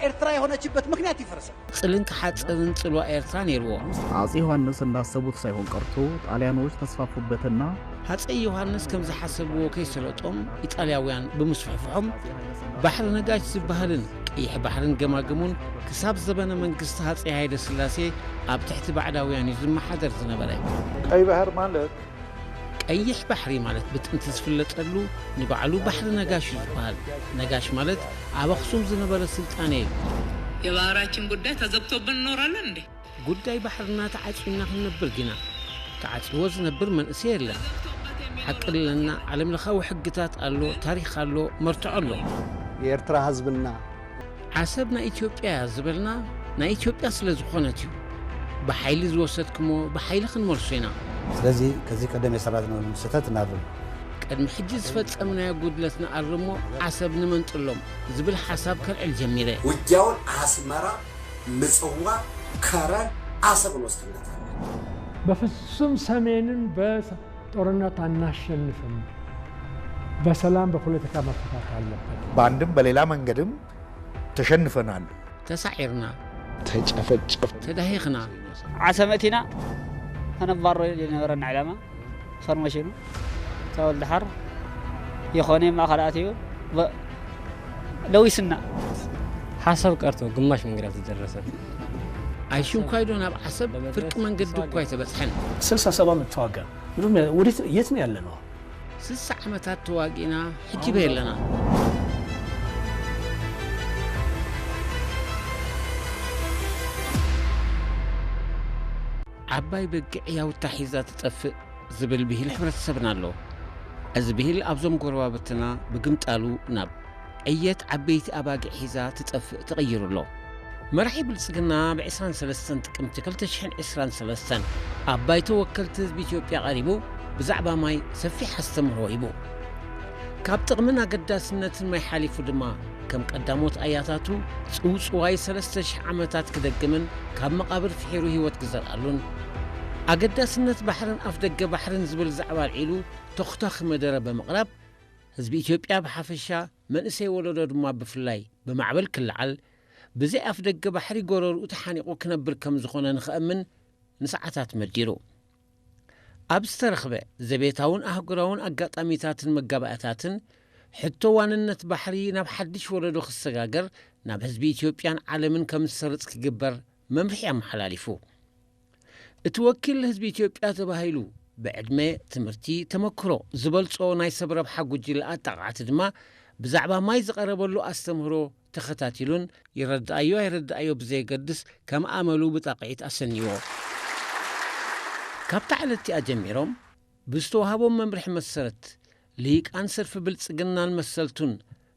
ኤርትራ የሆነችበት ምክንያት ይፈርሳል። ጽልን ክሓጽርን ጽልዋ ኤርትራ ነይርዎ። አጼ ዮሐንስ እንዳሰቡት ሳይሆን ቀርቶ ጣሊያኖች ተስፋፉበትና ሃጸይ ዮሃንስ ከም ዝሓሰብዎ ከይሰለጦም ኢጣልያውያን ብምስፍሕፍሖም ባሕሪ ነጋሽ ዝበሃልን ቀይሕ ባሕርን ገማግሙን ክሳብ ዘበነ መንግስቲ ሃጸይ ሃይለ ስላሴ ኣብ ትሕቲ ባዕዳውያን እዩ ዝመሓደር ዝነበረ። ቀይ ባህር ማለት ቀይሕ ባሕሪ ማለት ብጥንቲ ዝፍለጠሉ ንባዕሉ ባሕሪ ነጋሽ እዩ ዝበሃል። ነጋሽ ማለት ኣብ ኣኽሱም ዝነበረ ስልጣነ እዩ። የባህራችን ጉዳይ ተዘግቶብን እንኖራለን እንዴ? ጉዳይ ባሕርና ተዓጽዩና ክንነብር ዲና? ተዓጽይዎ ዝነብር መንእሰይ የለን። ሓቂ ኣለና፣ ዓለምለኻዊ ሕግታት ኣሎ፣ ታሪኽ ኣሎ፣ መርትዖ ኣሎ። የኤርትራ ህዝብና ዓሰብ ናይ ኢትዮጵያ እያ ዝበልና ናይ ኢትዮጵያ ስለ ዝኾነት እዩ። ብሓይሊ ዝወሰድክሞ ብሓይሊ ክንመልሶ ኢና። ስለዚህ ከዚህ ቀደም የሰራነውን ስህተት እናርም። ቅድሚ ሕጂ ዝፈጸምናዮ ጉድለት ንኣርሞ፣ ዓሰብ ንመንጥሎም ዝብል ሓሳብ ከልዕል ጀሚረ። ውጊያውን አስመራ፣ ምጽዋ፣ ከረን፣ አሰብን ወስድነት አለ። በፍጹም ሰሜንን በጦርነት አናሸንፍም። በሰላም በፖለቲካ መፈታት አለበት። በአንድም በሌላ መንገድም ተሸንፈናል። ተሳዒርና፣ ተጨፈጨፍ ተዳሂኽና፣ ዓሰብ መእቲና ከነባሮ ዝነበረና ዕላማ ፎርሜሽኑ ተወልድሓር የኾነ ማእኸል ኣትዩ በ- ለዊስና ሓሳብ ቀርቶ ግማሽ መንገድ ኣልተደረሰን። ኣይሽንኳይዶ ናብ ዓሰብ ፍርቂ መንገዲ እኳ ኣይተበጽሐን። ስልሳ ሰባ ዓመት ተዋጋ። ምንም ወዴት የት ነው ያለ ነው? ስሳ ዓመታት ተዋጊእና ሕጂ በየለና። ዓባይ በጊዕ ያውታ ሒዛ ትጠፍእ ዝብል ብሂል ሕብረተሰብና ኣሎ። እዚ ብሂል ኣብዞም ጎረባብትና ብግምጣሉ ናብ ዕየት ዓበይቲ ኣባጊዕ ሒዛ ትጠፍእ ተቐይሩ ኣሎ። መራሒ ብልጽግና ብ ዕስራን ሰለስተን ጥቅምቲ ክልተ ሽሕን ዕስራን ሰለስተን ኣብ ባይቶ ወከልቲ ህዝቢ ኢትዮጵያ ቀሪቡ ብዛዕባ ማይ ሰፊሕ ኣስተምህሮ ሂቡ። ካብ ጥቕምን ኣገዳስነትን ማይ ሓሊፉ ድማ ከም ቀዳሞት ኣያታቱ ጽውጽዋይ ሰለስተ ሽሕ ዓመታት ክደግምን ካብ መቓብር ፍሒሩ ህይወት ክዘርኣሉን ኣገዳስነት ባሕርን ኣፍደገ ባሕርን ዝብል ዛዕባ ኣልዒሉ ተኹታኺ መደረ ብምቕራብ ህዝቢ ኢትዮጵያ ብሓፈሻ መንእሰይ ወለዶ ድማ ብፍላይ ብማዕበል ክለዓል ብዘይ ኣፍደገ ባሕሪ ጎረርኡ ተሓኒቑ ክነብር ከም ዝኾነ ንኸእምን ንሰዓታት መዲሩ። ኣብ ዝተረኽበ ዘቤታውን ኣህጉራውን ኣጋጣሚታትን መጋባእታትን ሕቶ ዋንነት ባሕሪ ናብ ሓድሽ ወለዶ ክሰጋገር ናብ ህዝቢ ኢትዮጵያን ዓለምን ከም ዝሰርጽ ክግበር መምርሒ ኣመሓላሊፉ። እቲ ወኪል ህዝቢ ኢትዮጵያ ተባሂሉ ብዕድመ፣ ትምህርቲ፣ ተመክሮ ዝበልጾ ናይ ሰብ ረብሓ ጉጅለ ኣጣቓዕቲ ድማ ብዛዕባ ማይ ዝቐረበሉ ኣስተምህሮ ተኸታቲሉን ይረድኣዮ ኣይረድኣዮ ብዘየገድስ ከም ኣመሉ ብጣቕዒት ኣሰንይዎ። ካብታ ዕለት እቲኣ ጀሚሮም ብዝተዋህቦም መምርሒ መሰረት ልሂቃን ሰልፊ ብልጽግናን መሰልቱን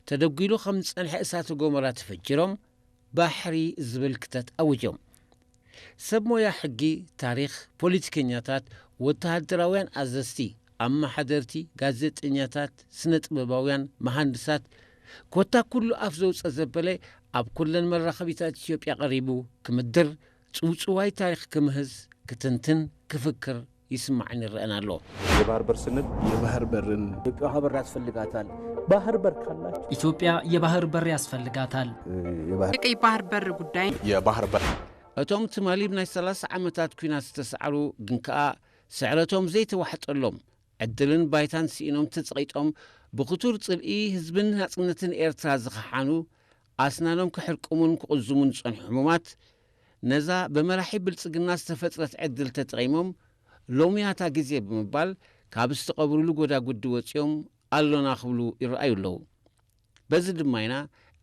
ተደጒሉ ከም ዝጸንሐ እሳተ ጎመራ ተፈጅሮም ባሕሪ ዝብል ክተት ኣውጆም። ሰብ ሞያ ሕጊ፣ ታሪኽ፣ ፖለቲከኛታት፣ ወተሃደራውያን ኣዘዝቲ፣ ኣመሓደርቲ፣ ጋዜጠኛታት፣ ስነ ጥበባውያን፣ መሃንድሳት፣ ኮታ ኩሉ ኣፍ ዘውፀ ዘበለ ኣብ ኩለን መራኸቢታት ኢትዮጵያ ቀሪቡ ክምድር፣ ጽውጽዋይ ታሪኽ ክምህዝ፣ ክትንትን፣ ክፍክር ይስማዕን ይረአን ኣሎ። የባህር በር ስንል የባህር በርን ኢትዮጵያ ውሃ በር ያስፈልጋታል። ባህር በር ካላችሁ ኢትዮጵያ የባህር በር ያስፈልጋታል። የባህር የቀይ ባህር በር ጉዳይ የባህር በር እቶም ትማሊ ብናይ ሰላሳ ዓመታት ኲናት ዝተሳዕሩ ግን ከኣ ስዕረቶም ዘይተዋሕጠሎም ዕድልን ባይታን ስኢኖም ተጸቒጦም ብኽቱር ጽልኢ ህዝብን ናጽነትን ኤርትራ ዝኸሓኑ ኣስናኖም ክሕርቅሙን ክቕዝሙን ዝጸንሑ ሕሙማት ነዛ ብመራሒ ብልጽግና ዝተፈጥረት ዕድል ተጠቒሞም ሎምያታ ግዜ ብምባል ካብ ዝተቐብሩሉ ጎዳጉዲ ወጺኦም ኣሎና ክብሉ ይረኣዩ ኣለዉ። በዚ ድማ ኢና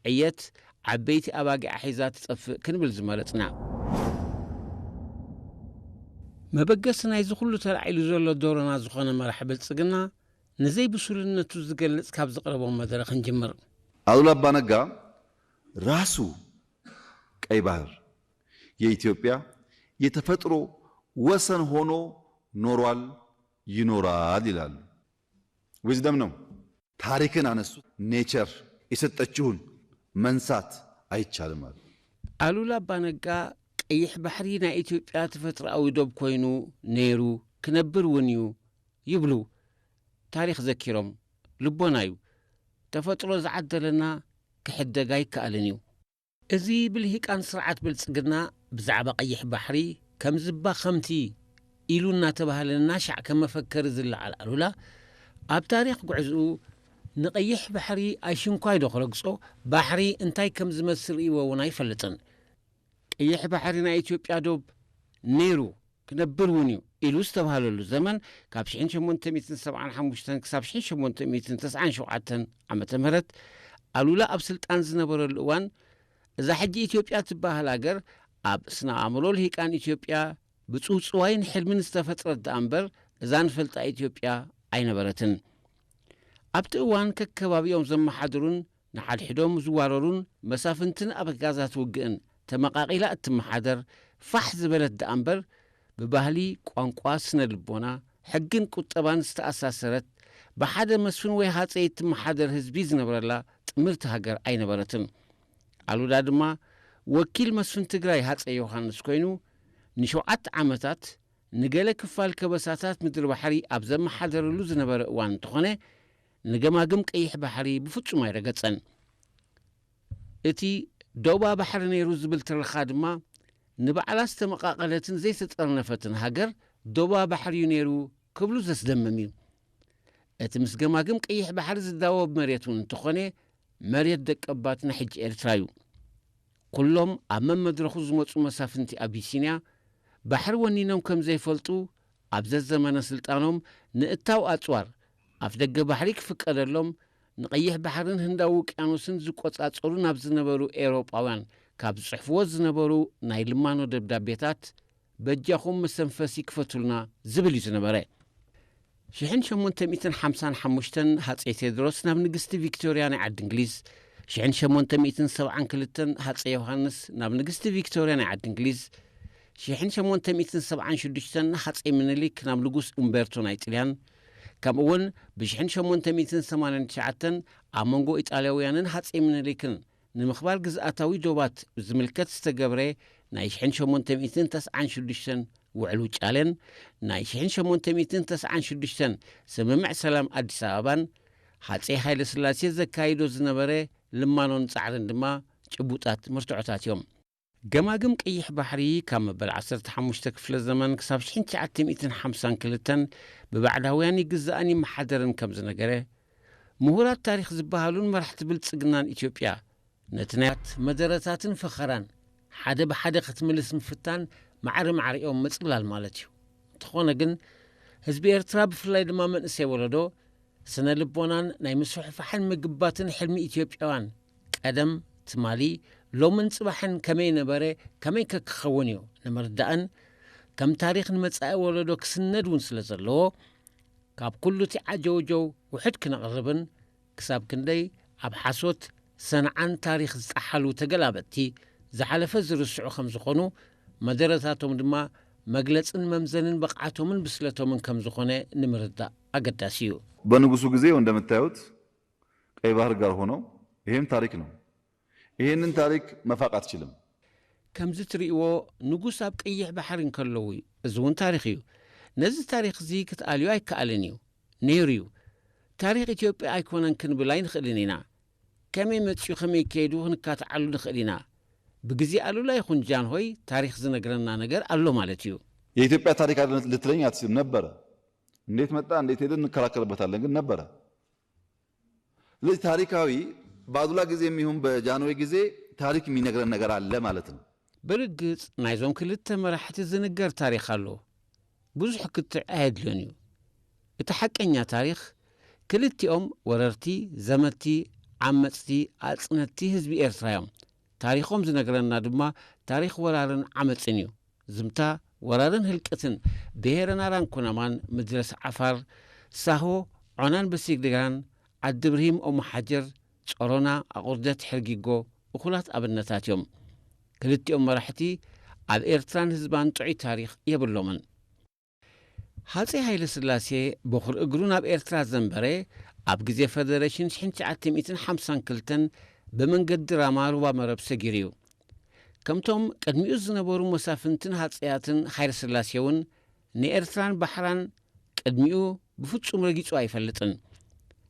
ዕየት ዓበይቲ ኣባጊዓ ሒዛ ትጠፍእ ክንብል ዝመረጽና። መበገሲ ናይዚ ኩሉ ተላዒሉ ዘሎ ዶሮና ዝኾነ መራሒ ብልጽግና ንዘይብሱልነቱ ዝገልጽ ካብ ዘቕረቦም መደረ ክንጅምር። ኣሉላ ኣባነጋ ራሱ ቀይ ባህር የኢትዮጵያ የተፈጥሮ ወሰን ሆኖ ኖሯል፣ ይኖራል ይላሉ። ዊዝደም ነው። ታሪክን አነሱት። ኔቸር የሰጠችውን መንሳት አይቻልም አሉ። ኣሉላ ኣባነጋ ቀይሕ ባሕሪ ናይ ኢትዮጵያ ተፈጥሮኣዊ ዶብ ኮይኑ ነይሩ ክነብር እውን እዩ ይብሉ። ታሪኽ ዘኪሮም ልቦና እዩ። ተፈጥሮ ዝዓደለና ክሕደግ ኣይከኣልን እዩ። እዚ ብልሂቃን ስርዓት ብልጽግና ብዛዕባ ቀይሕ ባሕሪ ከም ዝባ ከምቲ ኢሉ እናተባህለ እናሻዕ ከም መፈከሪ ዝለዓል ኣሉላ፣ ኣብ ታሪኽ ጉዕዝኡ ንቐይሕ ባሕሪ ኣይሽንኳይ ዶ ክረግጾ፣ ባሕሪ እንታይ ከም ዝመስል ርእይዎ እውን ኣይፈልጥን። ቀይሕ ባሕሪ ናይ ኢትዮጵያ ዶብ ነይሩ፣ ክነብር እውን እዩ ኢሉ ዝተባህለሉ ዘመን፣ ካብ ሽሕን ሸሞንተ ሚእትን ሰብዓን ሓሙሽተን ክሳብ ሽሕን ሸሞንተ ሚእትን ተስዓን ሸውዓተን ዓመተ ምህረት ኣሉላ ኣብ ስልጣን ዝነበረሉ እዋን፣ እዛ ሕጂ ኢትዮጵያ ትበሃል ሃገር ኣብ ስነ ኣእምሮ ልሂቃን ኢትዮጵያ ብጽውጽዋይን ሕልምን ዝተፈጥረት ደኣ እምበር፣ እዛ ንፈልጣ ኢትዮጵያ ኣይነበረትን። ኣብቲ እዋን ከከባቢኦም ዘመሓድሩን ንሓድሕዶም ዝዋረሩን መሳፍንትን ኣበጋዛት ውግእን ተመቓቒላ እትመሓደር ፋሕ ዝበለት ደኣ እምበር፣ ብባህሊ፣ ቋንቋ፣ ስነ ልቦና፣ ሕግን ቁጠባን ዝተኣሳሰረት፣ ብሓደ መስፍን ወይ ሃጸይ እትመሓደር ህዝቢ ዝነብረላ ጥምርቲ ሃገር ኣይነበረትን። ኣሉላ ድማ ወኪል መስፍን ትግራይ ሃጸይ ዮሃንስ ኮይኑ፣ ንሸውዓተ ዓመታት ንገለ ክፋል ከበሳታት ምድሪ ባሕሪ ኣብ ዘመሓደረሉ ዝነበረ እዋን እንተኾነ፣ ንገማግም ቀይሕ ባሕሪ ብፍጹም ኣይረገጸን። እቲ ዶባ ባሕሪ ነይሩ ዝብል ትረኻ ድማ፣ ንባዕላ ዝተመቓቐለትን ዘይተጠርነፈትን ሃገር ዶባ ባሕሪ እዩ ነይሩ ክብሉ ዘስደምም እዩ። እቲ ምስ ገማግም ቀይሕ ባሕሪ ዝዳወብ መሬት እውን እንተኾነ፣ መሬት ደቀባትና ሕጂ ኤርትራ እዩ። ኩሎም ኣብ መመድረኹ ዝመጹ መሳፍንቲ ኣቢሲንያ፣ ባሕሪ ወኒኖም ከም ዘይፈልጡ፣ ኣብ ዘዘመነ ስልጣኖም ንእታው ኣጽዋር ኣፍ ደገ ባሕሪ ክፍቀደሎም፣ ንቐይሕ ባሕርን ህንዳዊ ውቅያኖስን ዝቆጻጸሩ ናብ ዝነበሩ ኤውሮጳውያን ካብ ዝጽሕፍዎ ዝነበሩ ናይ ልማኖ ደብዳቤታት፣ በጃኹም መሰንፈሲ ክፈቱልና ዝብል እዩ ዝነበረ። ሽሕን ሸሞንተ ሚእትን ሓምሳን ሓሙሽተን ሃጸይ ቴድሮስ ናብ ንግስቲ ቪክቶርያ ናይ ዓዲ እንግሊዝ፣ ሽሕን ሸሞንተ ሚእትን ሰብዓን ክልተን ሃጸይ ዮሃንስ ናብ ንግስቲ ቪክቶርያ ናይ ዓዲ እንግሊዝ፣ ሽሕን ሸሞንተ ሚእትን ሰብዓን ሽዱሽተን ሃጸይ ምኒልክ ናብ ንጉስ ኡምቤርቶ ናይ ጥልያን፣ ከምኡ እውን ብሽሕን ሸሞንተ ሚእትን ሰማንያን ትሽዓተን ኣብ መንጎ ኢጣልያውያንን ሃጸይ ምኒልክን ንምኽባር ግዝኣታዊ ዶባት ብዝምልከት ዝተገብረ ናይ ሽሕን ሸሞንተ ሚእትን ተስዓን ሽዱሽተን ውዕል ውጫሌን ናይ ሽሕን ሸሞንተ ሚእትን ተስዓን ሽዱሽተን ስምምዕ ሰላም ኣዲስ ኣበባን፣ ሃጸይ ሃይለ ስላሴ ዘካይዶ ዝነበረ ልማኖን ጻዕርን ድማ ጭቡጣት መርትዖታት እዮም። ገማግም ቀይሕ ባሕሪ ካብ መበል ዓሰርተ ሓሙሽተ ክፍለ ዘመን ክሳብ ሽሕን ትሽዓተ ሚእትን ሓምሳን ክልተን ብባዕዳውያን ይግዛእን ይመሓደርን ከም ዝነገረ፣ ምሁራት ታሪኽ ዝበሃሉን መራሕቲ ብልጽግናን ኢትዮጵያ፣ ነቲ ናይ መደረታትን ፈኸራን ሓደ ብሓደ ክትምልስ ምፍታን ማዕረ ማዕሪኦም ምጽላል ማለት እዩ። እንተኾነ ግን፣ ህዝቢ ኤርትራ ብፍላይ ድማ መንእሰይ ወለዶ፣ ስነ ልቦናን ናይ ምስፍሕፋሕን ምግባትን ሕልሚ ኢትዮጵያውያን፣ ቀደም ትማሊ ሎምን ጽባሕን ከመይ ነበረ፣ ከመይ ከ ክኸውን እዩ ንምርዳእን፣ ከም ታሪኽ ንመጻኢ ወለዶ ክስነድ እውን ስለ ዘለዎ፣ ካብ ኩሉ እቲ ዓጀውጀው ውሑድ ክነቕርብን፣ ክሳብ ክንደይ ኣብ ሓሶት ሰንዓን ታሪኽ ዝጠሓሉ ተገላበጥቲ ዝሓለፈ ዝርስዑ ከም ዝኾኑ፣ መደረታቶም ድማ መግለጽን መምዘንን ብቕዓቶምን ብስለቶምን ከም ዝኾነ ንምርዳእ ኣገዳሲ እዩ። በንጉሱ ጊዜ እንደምታዩት ቀይ ባህር ጋር ሆነው፣ ይሄም ታሪክ ነው። ይሄንን ታሪክ መፋቅ አትችልም። ከምዚ ትርእይዎ ንጉስ ኣብ ቀይሕ ባሕሪ እንከለዉ እዩ። እዚ እውን ታሪኽ እዩ። ነዚ ታሪኽ እዚ ክትኣልዮ ኣይከኣልን እዩ። ነይሩ እዩ። ታሪኽ ኢትዮጵያ ኣይኮነን ክንብል ኣይንኽእልን ኢና። ከመይ መጺኡ ከመይ ከይዱ ክንካትዓሉ ንኽእል ኢና። ብግዜ ኣሉላ ይኹን ጃንሆይ ታሪኽ ዝነግረና ነገር ኣሎ ማለት እዩ። የኢትዮጵያ ታሪክ አለ ልትለኝ አትችልም። ነበረ። እንዴት መጣ እንዴት ሄደ እንከራከርበታለን፣ ግን ነበረ። ስለዚህ ታሪካዊ በአሉላ ጊዜ የሚሆን በጃንሆይ ጊዜ ታሪክ የሚነግረን ነገር አለ ማለት ነው። ብርግጽ ናይዞም ክልተ መራሕቲ ዝንገር ታሪኽ ኣሎ። ብዙሕ ክትዕ ኣየድልዮን እዩ። እቲ ሓቀኛ ታሪኽ ክልቲኦም ወረርቲ፣ ዘመትቲ፣ ዓመጽቲ፣ ኣጽነትቲ ህዝቢ ኤርትራ እዮም። ታሪኾም ዝነግረና ድማ ታሪኽ ወራርን ዓመጽን እዩ። ዝምታ ወራርን ህልቅትን ብሄረ ናራን ኩናማን፣ ምድረስ ዓፋር፣ ሳሆ፣ ዖናን በሲግድጋን፣ ዓዲ ብርሂም ኦሞ ሓጀር፣ ጾሮና፣ ኣቑርደት፣ ሕርጊጎ እኹላት ኣብነታት እዮም። ክልቲኦም መራሕቲ ኣብ ኤርትራን ህዝባን ጥዑይ ታሪኽ የብሎምን። ሃጸይ ሃይለ ስላሴ በኹር እግሩ ናብ ኤርትራ ዘንበረ ኣብ ግዜ ፈደረሽን ሽሕን ትሽዓተ ሚእትን ሓምሳን ክልተን ብመንገዲ ራማ ሩባ መረብ ሰጊሩ እዩ። ከምቶም ቅድሚኡ ዝነበሩ መሳፍንትን ሃጸያትን ሃይለ ስላሴ እውን ንኤርትራን ባሕራን ቅድሚኡ ብፍጹም ረጊጹ ኣይፈልጥን።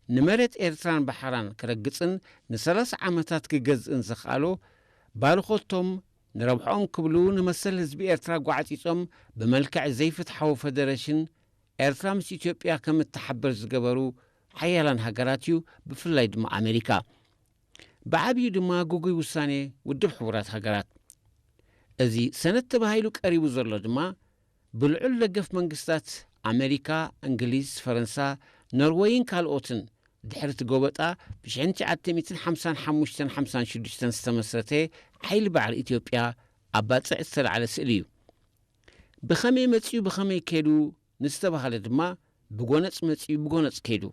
ንመሬት ኤርትራን ባሕራን ክረግጽን ንሰላሳ ዓመታት ክገዝእን ዘኽኣሎ ባርኾቶም ንረብሖም ክብሉ ንመሰል ህዝቢ ኤርትራ ጓዕጺጾም ብመልክዕ ዘይፍትሓዊ ፈደረሽን ኤርትራ ምስ ኢትዮጵያ ከም እትሓበር ዝገበሩ ሓያላን ሃገራት እዩ፣ ብፍላይ ድማ ኣሜሪካ። ብዓብዩ ድማ ግጉይ ውሳኔ ውድብ ሕቡራት ሃገራት። እዚ ሰነድ ተባሂሉ ቀሪቡ ዘሎ ድማ ብልዑል ደገፍ መንግስታት ኣሜሪካ፣ እንግሊዝ፣ ፈረንሳ፣ ኖርወይን ካልኦትን ድሕሪ እቲ ጎበጣ ብ ትሽዓተ ሚእትን ሓምሳን ሓሙሽተን ሓምሳን ሽዱሽተን ዝተመስረተ ሓይሊ ባዕሪ ኢትዮጵያ ኣብ ባጽዕ ዝተላዕለ ስእሊ እዩ። ብኸመይ መጺኡ ብኸመይ ከይዱ ንዝተባህለ ድማ ብጎነጽ መጺኡ ብጎነጽ ከይዱ።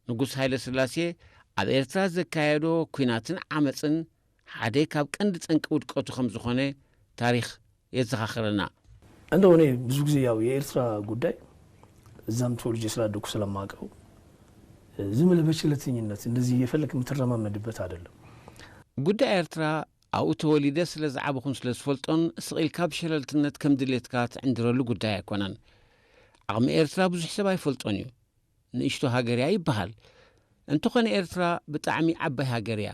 ንጉስ ሃይለ ስላሴ ኣብ ኤርትራ ዘካየዶ ኲናትን ዓመጽን ሓደ ካብ ቀንዲ ጠንቂ ውድቀቱ ከም ዝኾነ ታሪኽ የዘኻኽረና። እንደው እኔ ብዙ ጊዜ ያው የኤርትራ ጉዳይ እዛም ተወልጄ ስላደኩ ስለማውቀው ዝም ብለህ በቸለተኝነት እንደዚህ እየፈለክ የምትረማመድበት አይደለም። ጉዳይ ኤርትራ ኣብኡ ተወሊደ ስለ ዝዓበኹን ስለ ዝፈልጦን ስቕ ኢልካ ብሸለልትነት ከም ድሌትካ ትዕንድረሉ ጉዳይ ኣይኮነን። ዓቕሚ ኤርትራ ብዙሕ ሰብ ኣይፈልጦን እዩ። ንእሽቶ ሃገር እያ ይበሃል። እንተኾነ ኤርትራ ብጣዕሚ ዓባይ ሃገር እያ።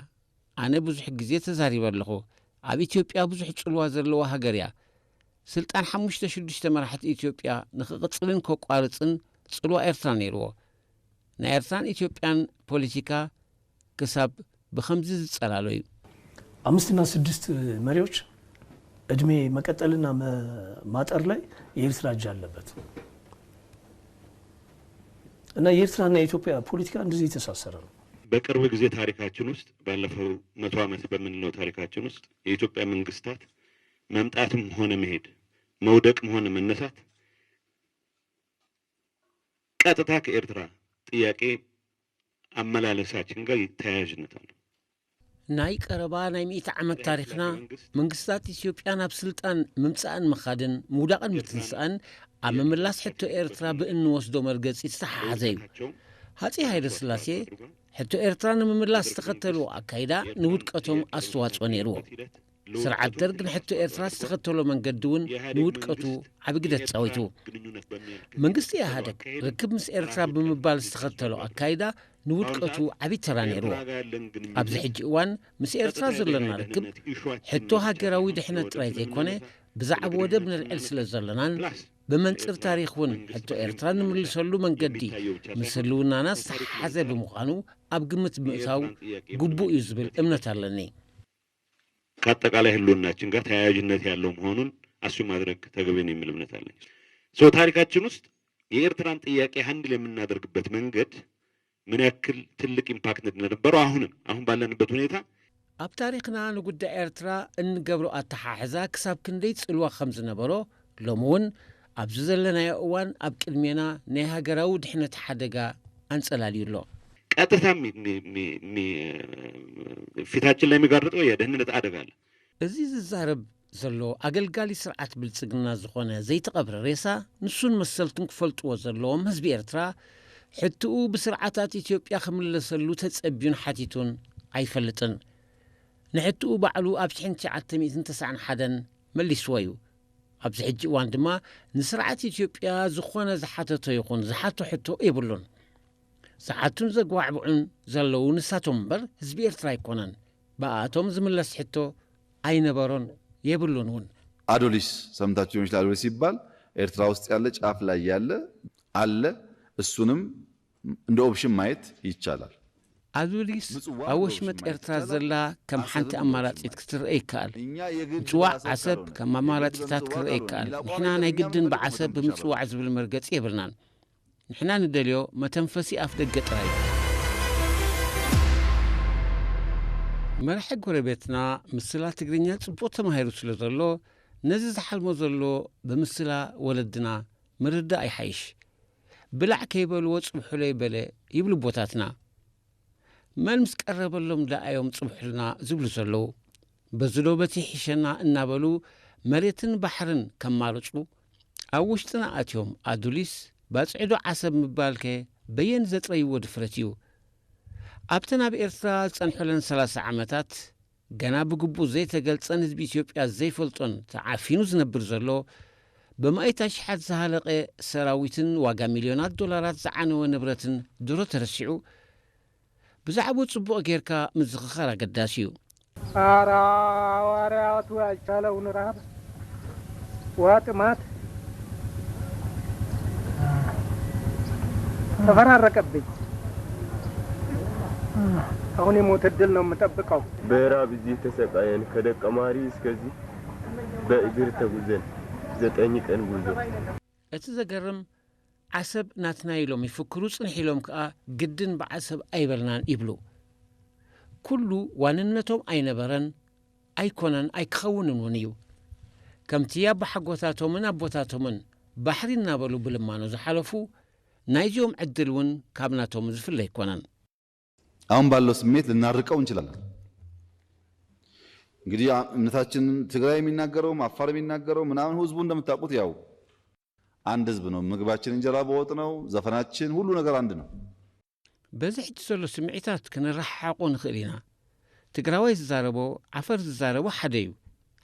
ኣነ ብዙሕ ግዜ ተዛሪበ ኣለኹ። ኣብ ኢትዮጵያ ብዙሕ ጽልዋ ዘለዋ ሃገር እያ። ስልጣን ሓሙሽተ ሽዱሽተ መራሕቲ ኢትዮጵያ ንኽቕጽልን ከቋርጽን ጽልዋ ኤርትራ ነይርዎ። ናይ ኤርትራን ኢትዮጵያን ፖለቲካ ክሳብ ብኸምዚ ዝጸላሎ እዩ። አምስትና ስድስት መሪዎች እድሜ መቀጠልና ማጠር ላይ የኤርትራ እጅ አለበት እና የኤርትራና የኢትዮጵያ ፖለቲካ እንደዚህ የተሳሰረ ነው። በቅርብ ጊዜ ታሪካችን ውስጥ ባለፈው መቶ ዓመት በምንለው ታሪካችን ውስጥ የኢትዮጵያ መንግስታት መምጣትም ሆነ መሄድ መውደቅም ሆነ መነሳት ቀጥታ ከኤርትራ ጥያቄ አመላለሳችን ጋር ተያያዥነት አለው። ናይ ቀረባ ናይ ሚእቲ ዓመት ታሪኽና መንግስታት ኢትዮጵያ ናብ ስልጣን ምምጻእን ምኻድን ምውዳቕን ምትንሳእን ኣብ ምምላስ ሕቶ ኤርትራ ብእንወስዶ መርገጺ ዝተሓሓዘ እዩ። ሃጺ ሃይለ ስላሴ ሕቶ ኤርትራ ንምምላስ ዝተኸተልዎ ኣካይዳ ንውድቀቶም ኣስተዋጽኦ ነይርዎ። ስርዓት ደርግ ንሕቶ ኤርትራ ዝተኸተሎ መንገዲ እውን ንውድቀቱ ዓቢ ግደ ተጻዊቱ። መንግስቲ ኢህኣደግ ርክብ ምስ ኤርትራ ብምባል ዝተኸተሎ ኣካይዳ ንውድቀቱ ዓቢ ተራ ነይርዎ። ኣብዚ ሕጂ እዋን ምስ ኤርትራ ዘለና ርክብ ሕቶ ሃገራዊ ድሕነት ጥራይ ዘይኮነ ብዛዕባ ወደብ ነልዕል ስለ ዘለናን ብመንጽር ታሪኽ እውን ሕቶ ኤርትራ ንምልሰሉ መንገዲ ምስ ህልውናና ዝተሓሓዘ ብምዃኑ ኣብ ግምት ምእታው ግቡእ እዩ ዝብል እምነት ኣለኒ። ከአጠቃላይ ህልውናችን ጋር ተያያዥነት ያለው መሆኑን አሱ ማድረግ ተገቢ ነው የሚል እምነት አለኝ። So ታሪካችን ውስጥ የኤርትራን ጥያቄ handle የምናደርግበት መንገድ ምን ያክል ትልቅ impact እንደነበረው አሁንም አሁን ባለንበት ሁኔታ ኣብ ታሪኽና ንጉዳይ ኤርትራ እንገብሮ ኣተሓሕዛ ክሳብ ክንደይ ጽልዋ ከም ዝነበሮ ሎሚ እውን ኣብዚ ዘለናዮ እዋን ኣብ ቅድሜና ናይ ሃገራዊ ድሕነት ሓደጋ ኣንጸላልዩ ኣሎ። ቀጥታ ፊታችን ላይ የሚጋርጠው የደህንነት አደጋ አለ። እዚ ዝዛረብ ዘሎ ኣገልጋሊ ስርዓት ብልጽግና ዝኾነ ዘይተቐብረ ሬሳ ንሱን መሰልቱን ክፈልጥዎ ዘለዎም ህዝቢ ኤርትራ ሕትኡ ብስርዓታት ኢትዮጵያ ክምለሰሉ ተጸብዩን ሓቲቱን ኣይፈልጥን። ንሕትኡ ባዕሉ ኣብ ሽሕን ትሽዓተ ሚእትን ተስዓን ሓደን መሊስዎ እዩ። ኣብዚ ሕጂ እዋን ድማ ንስርዓት ኢትዮጵያ ዝኾነ ዝሓተቶ ይኹን ዝሓቶ ሕቶ የብሉን። ዝሓቱን ዘጓዕብዑን ዘለዉ ንሳቶም እምበር ህዝቢ ኤርትራ ኣይኮነን። ብኣቶም ዝምለስ ሕቶ ኣይነበሮን የብሉን እውን። አዶሊስ ሰምታችሁ ሊሆን ይችላል። አዶሊስ ሲባል ኤርትራ ውስጥ ያለ ጫፍ ላይ ያለ አለ። እሱንም እንደ option ማየት ይቻላል። ኣዱሊስ ኣብ ወሽመጥ ኤርትራ ዘላ ከም ሓንቲ ኣማራጺት ክትረአ ይከኣል። ምጽዋዕ ዓሰብ ከም ኣማራጺታት ክረአ ይከኣል። ንሕና ናይ ግድን ብዓሰብ ብምጽዋዕ ዝብል መርገጺ የብልናን። ንሕና ንደልዮ መተንፈሲ ኣፍ ደገ ጥራይ እዩ። መራሒ ጎረቤትና ምስላ ትግርኛ ጽቡቕ ተማሂሩ ስለ ዘሎ ነዚ ዝሓልሞ ዘሎ ብምስላ ወለድና ምርዳእ ይሓይሽ። ብላዕ ከይበልዎ ጽብሑለይ በለ ይብሉ ኣቦታትና። መን ምስ ቀረበሎም ደኣ እዮም ጽብሑልና ዝብሉ ዘለዉ? በዚ ዶ በቲ ይሕሸና እናበሉ መሬትን ባሕርን ከማርጹ ኣብ ውሽጥና ኣትዮም ኣዱሊስ ባጽዕዶ ዓሰብ ምባልከ በየን ዘጥረይዎ ድፍረት እዩ? ኣብተን ኣብ ኤርትራ ዝጸንሑለን ሰላሳ ዓመታት ገና ብግቡእ ዘይተገልጸን ህዝቢ ኢትዮጵያ ዘይፈልጦን ተዓፊኑ ዝነብር ዘሎ ብማእት ኣሽሓት ዝሃለቐ ሰራዊትን ዋጋ ሚልዮናት ዶላራት ዝዓነወ ንብረትን ድሮ ተረሲዑ? ብዛዕባኡ ጽቡቕ ጌርካ ምዝኽኻር ኣገዳሲ እዩ። ኧረ ሐዋርያቱ ያልቻለውን ረሃብ፣ ውሃ ጥማት ተፈራረቀብኝ። አሁን የሞት እድል ነው የምጠብቀው። በራብ እዚህ ተሰቃየን ከደቀ ማሪ እስከዚህ በእግር ተጉዘን ዘጠኝ ቀን ጉዞ። እቲ ዘገርም ዓሰብ ናትና ኢሎም ይፍክሩ ጽንሕ ኢሎም ከኣ ግድን ብዓሰብ ኣይበልናን ይብሉ። ኩሉ ዋንነቶም ኣይነበረን ኣይኮነን ኣይክኸውንን እውን እዩ። ከምቲ ኣቦሓጎታቶምን ኣቦታቶምን ባሕሪ እናበሉ ብልማኖ ዝሓለፉ ናይዚኦም ዕድል እውን ካብ ናቶም ዝፍለ ኣይኮነን። አሁን ባለው ስሜት ልናርቀው እንችላለን። እንግዲህ እምነታችን ትግራይ የሚናገረውም አፋር የሚናገረው ምናምን ህዝቡ እንደምታውቁት ያው አንድ ህዝብ ነው። ምግባችን እንጀራ በወጥ ነው። ዘፈናችን ሁሉ ነገር አንድ ነው። በዚ ሕጂ ዘሎ ስምዒታት ክንረሓሓቆ ንኽእል ኢና። ትግራዋይ ዝዛረቦ ዓፈር ዝዛረቦ ሓደ እዩ።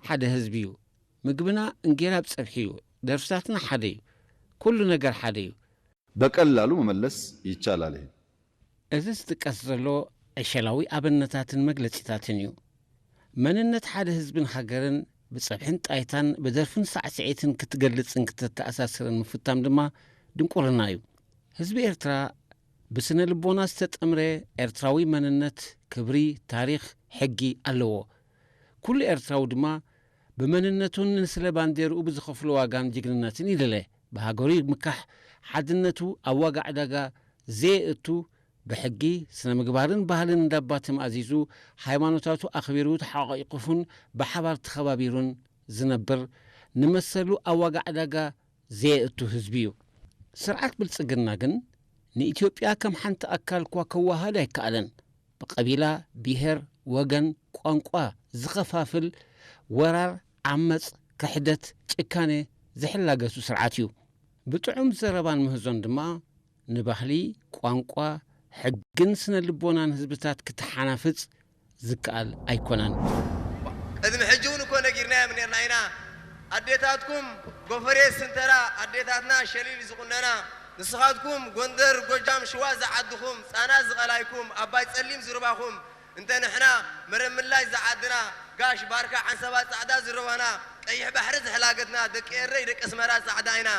ሓደ ህዝቢ እዩ። ምግብና እንጌራ ብፀብሒ እዩ። ደርፍታትና ሓደ እዩ። ኩሉ ነገር ሓደ እዩ። በቀላሉ መመለስ ይቻላል። ይሄ እዚ ዝጥቀስ ዘሎ ዕሸላዊ ኣብነታትን መግለፂታትን እዩ። መንነት ሓደ ህዝብን ሃገርን ብፀብሕን ጣይታን ብደርፍን ሳዕስዒትን ክትገልፅን ክተተኣሳስርን ምፍታም ድማ ድንቁርና እዩ። ህዝቢ ኤርትራ ብስነ ልቦና ዝተጠምረ ኤርትራዊ መንነት፣ ክብሪ፣ ታሪኽ፣ ሕጊ ኣለዎ። ኩሉ ኤርትራዊ ድማ ብመንነቱን ንስለ ባንዴርኡ ብዝኸፍሎ ዋጋን ጅግንነትን ይልለ። ብሃገሩ ይምካሕ፣ ሓድነቱ ኣብ ዋጋ ዕዳጋ ዘየእቱ፣ ብሕጊ፣ ስነ ምግባርን ባህልን እንዳባ ተማእዚዙ፣ ሃይማኖታቱ ኣኽቢሩ ተሓቋቂፉን ብሓባር ተኸባቢሩን ዝነብር፣ ንመሰሉ ኣብ ዋጋ ዕዳጋ ዘየእቱ ህዝቢ እዩ። ስርዓት ብልጽግና ግን ንኢትዮጵያ ከም ሓንቲ ኣካል እኳ ከወሃድ ኣይከኣለን። ብቐቢላ፣ ብሄር፣ ወገን፣ ቋንቋ ዝኸፋፍል ወራር፣ ዓመጽ፣ ክሕደት፣ ጭካኔ ዝሕላገሱ ስርዓት እዩ። ብጥዑም ዘረባን ምህዞን ድማ ንባህሊ፣ ቋንቋ፣ ሕግን ስነ ልቦናን ህዝብታት ክትሓናፍጽ ዝከኣል ኣይኮነን። ቅድሚ ሕጂ እውን እኮ ነጊርናዮም ነርና ኢና። ኣዴታትኩም ጎፈሬ ስንተራ ኣዴታትና ሸሊል ዝቑነና፣ ንስኻትኩም ጎንደር፣ ጎጃም፣ ሽዋ ዝዓድኹም፣ ጻና ዝቐላይኩም፣ ኣባይ ጸሊም ዝርባኹም፣ እንተ ንሕና መረምላሽ ዝዓድና፣ ጋሽ ባርካ ዓንሰባ ጻዕዳ ዝርባና፣ ቀይሕ ባሕሪ ዝሕላገትና፣ ደቂ ኤረይ ደቂ ኣስመራ ጻዕዳ ኢና።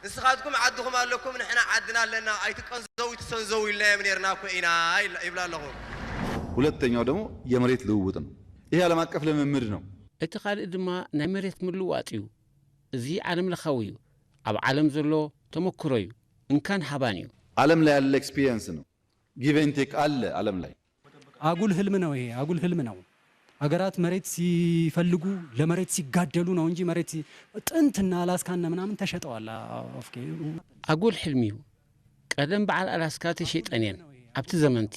ንስኻትኩም ዓድኹም ኣለኩም፣ ንሕና ዓድና ኣለና፣ ኣይትቀንዘው ኣይትሰንዘው ኢልናዮም ነርና እኮ ኢና ይብላ ኣለኹ። ሁለተኛው ደግሞ የመሬት ልውውጥ ነው። ይሄ ዓለም አቀፍ ልምምድ ነው። እቲ ካልእ ድማ ናይ መሬት ምልዋጥ እዩ። እዚ ዓለም ለኻዊ እዩ። ኣብ ዓለም ዘሎ ተመክሮ እዩ። እንካን ሃባን እዩ። ዓለም ላይ ያለ experience ነው። Give and take አለ ዓለም ላይ። አጉል ህልም ነው ይሄ፣ አጉል ህልም ነው። ሀገራት መሬት ሲፈልጉ ለመሬት ሲጋደሉ ነው እንጂ መሬት ሲ- ጥንትና አላስካና ምናምን ተሸጠዋል። ኦኬ። ኣጉል ሕልሚ እዩ። ቀደም በዓል ኣላስካ ተሸይጠን እየን ኣብቲ ዘመንቲ።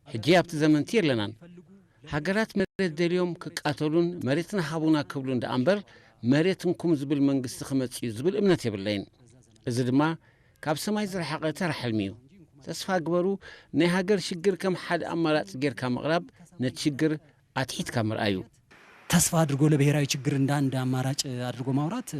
ሕጂ ኣብቲ ዘመንቲ የለናን። ሃገራት መሬት ደልዮም ክቃተሉን መሬትና ሃቡና ክብሉ እንዳ እምበር መሬት እንኩም ዝብል መንግስቲ ክመጽእ እዩ ዝብል እምነት የብለይን። እዚ ድማ ካብ ሰማይ ዝረሓቐ ተራ ሕልሚ እዩ። ተስፋ ግበሩ። ናይ ሃገር ሽግር ከም ሓደ ኣማራጺ ጌርካ ምቕራብ ነቲ ሽግር ኣትሒትካ ምርኣዩ። ተስፋ አድርጎ ለብሔራዊ ችግር እንደ አንድ አማራጭ አድርጎ ማውራት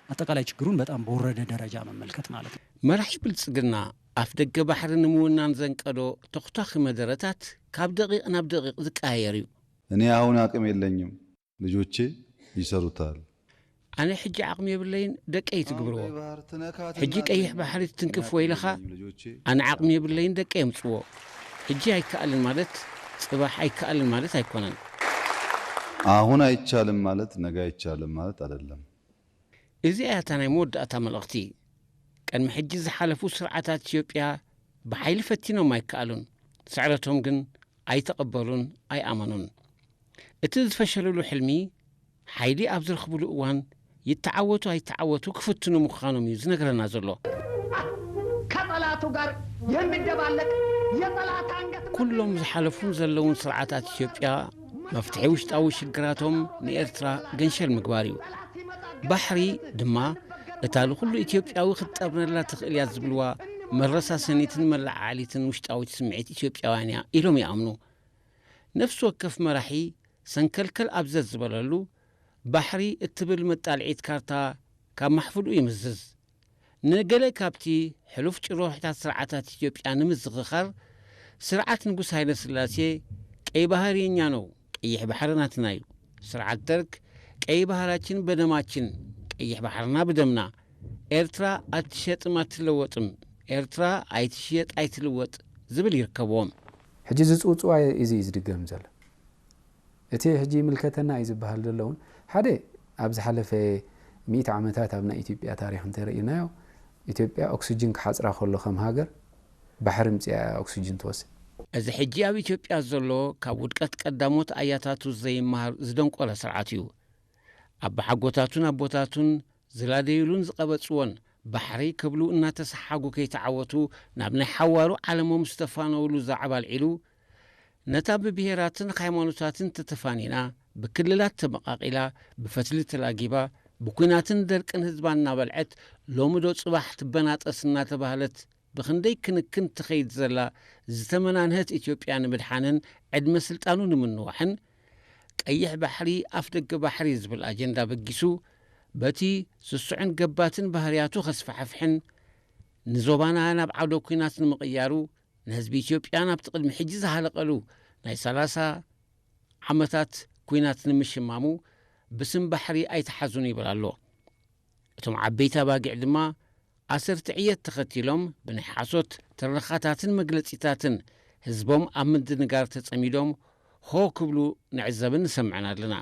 አጠቃላይ ችግሩን በጣም በወረደ ደረጃ መመልከት ማለት ነው። መራሒ ብልጽግና ኣፍ ደገ ባሕሪ ንምውናን ዘንቀዶ ተኹታኺ መደረታት ካብ ደቂቕ ናብ ደቂቕ ዝቀያየር እዩ። እኔ አሁን አቅም የለኝም፣ ልጆቼ ይሰሩታል። ኣነ ሕጂ ዓቕሚ የብለይን፣ ደቀይ ትግብርዎ። ሕጂ ቀይሕ ባሕሪ ትትንክፍዎ ኢለኻ ኣነ ዓቕሚ የብለይን፣ ደቀይ የምጽዎ። ሕጂ ኣይከኣልን ማለት ጽባሕ ኣይከኣልን ማለት ኣይኮነን። አሁን አይቻልም ማለት ነገ አይቻልም ማለት አይደለም። እዚኣ እያ እታ ናይ መወዳእታ መልእኽቲ። ቅድሚ ሕጂ ዝሓለፉ ስርዓታት ኢትዮጵያ ብሓይሊ ፈቲኖም ኣይከኣሉን። ስዕረቶም ግን ኣይተቐበሉን ኣይኣመኑን። እቲ ዝፈሸልሉ ሕልሚ ሓይሊ ኣብ ዝረኽብሉ እዋን ይተዓወቱ ኣይተዓወቱ ክፍትኑ ምዃኖም እዩ ዝነግረና ዘሎ። ከጠላቱ ጋር የሚደባለቅ የጠላት አንገት ኩሎም ዝሓለፉን ዘለውን ስርዓታት ኢትዮጵያ መፍትሒ ውሽጣዊ ሽግራቶም ንኤርትራ ገንሸል ምግባር እዩ። ባሕሪ ድማ እታ ንኹሉ ኢትዮጵያዊ ክትጠርነላ ትኽእል እያ ዝብልዋ መረሳሰኒትን መለዓዓሊትን ውሽጣዊት ስምዒት ኢትዮጵያውያን እያ ኢሎም ይኣምኑ። ነፍሲ ወከፍ መራሒ ሰንከልከል ኣብ ዘዝበለሉ ባሕሪ እትብል መጣልዒት ካርታ ካብ ማሕፍልኡ ይምዝዝ። ንገለ ካብቲ ሕሉፍ ጭርሖታት ስርዓታት ኢትዮጵያ ንምዝኽኻር ስርዓት ንጉስ ሃይለ ስላሴ ቀይ ባህር የኛ ነው፣ ቀይሕ ባሕሪ ናትና እዩ። ስርዓት ደርግ ቀይ ባህራችን በደማችን፣ ቀይሕ ባሕርና ብደምና፣ ኤርትራ ኣትሸጥም ኣትለወጥም፣ ኤርትራ ኣይትሽየጥ ኣይትልወጥ ዝብል ይርከብዎም። ሕጂ ዝፅውፅዋ እዚ እዩ ዝድገም ዘሎ። እቲ ሕጂ ይምልከተና እዩ ዝበሃል ዘሎ እውን ሓደ ኣብ ዝሓለፈ ሚእቲ ዓመታት ኣብ ናይ ኢትዮጵያ ታሪክ እንተርኢናዮ ኢትዮጵያ ኦክስጅን ክሓፅራ ከሎ ከም ሃገር ባሕሪ ምፅያ ኦክስጅን ትወስድ። እዚ ሕጂ ኣብ ኢትዮጵያ ዘሎ ካብ ውድቀት ቀዳሞት ኣያታቱ ዘይመሃር ዝደንቆረ ስርዓት እዩ። ኣባሓጎታቱን ኣቦታቱን ዝላደዩሉን ዝቐበጽዎን ባሕሪ ክብሉ እናተሰሓጉ ከይተዓወቱ ናብ ናይ ሓዋሩ ዓለሞም ዝተፋነውሉ ዛዕባ ኣልዒሉ፣ ነታ ብብሄራትን ሃይማኖታትን ተተፋኒና፣ ብክልላት ተመቓቒላ፣ ብፈትሊ ተላጊባ፣ ብኲናትን ደርቅን ህዝባ እናበልዐት፣ ሎሚ ዶ ጽባሕ ትበናጠስ እናተባህለት ብኽንደይ ክንክን ትኸይድ ዘላ ዝተመናንሀት ኢትዮጵያ ንምድሓንን ዕድመ ስልጣኑ ንምንዋሕን፣ ቀይሕ ባሕሪ ኣፍደገ ባሕሪ ዝብል ኣጀንዳ በጊሱ፣ በቲ ስሱዕን ገባትን ባህርያቱ ከስፋሕፍሕን ንዞባና ናብ ዓውደ ኲናት ንምቕያሩ፣ ንህዝቢ ኢትዮጵያ ናብቲ ቅድሚ ሕጂ ዝሃለቐሉ ናይ ሰላሳ ዓመታት ኲናት ንምሽማሙ ብስም ባሕሪ ኣይትሓዙን ይብል ኣሎ። እቶም ዓበይቲ ኣባጊዕ ድማ ኣሰርቲ ዕየት ተኸቲሎም ብናይ ሓሶት ትረኻታትን መግለጺታትን ህዝቦም ኣብ ምድንጋር ተጸሚዶም ሆ ክብሉ ንዕዘብን ንሰምዕን ኣለና።